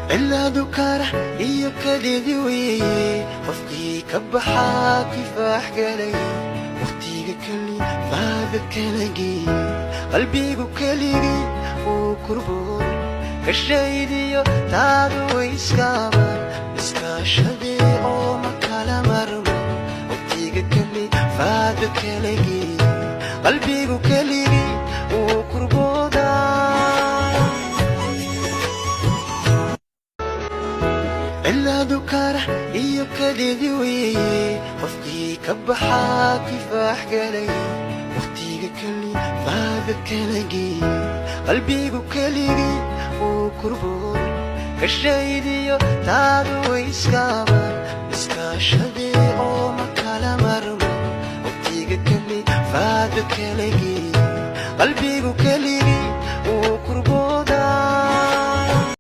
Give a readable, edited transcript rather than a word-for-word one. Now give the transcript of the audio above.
Cilaadu kara iyo kadeedi weeye, qofkii ka baxaa kifaax galay. Waqtiga keli faada kalagii, qalbigu keligii wuu kurboon. Kashaydiyo taadu way iskaaban, iskaashadee oo ma kala marmo. Waqtiga keli faada kalagii, qalbigu keligii wuu kurboodaa. Cilaadu kara iyo kadeedi weeye, qofkii ka baxaa kifaax galay. Waqtiga keli faada kalagii, qalbigu keligii wuu kurboon. Kashaydiyo taadu way iskaaban, iskaashadee oo ma kala marmo. Waqtiga keli faada kalagii, qalbigu keligii.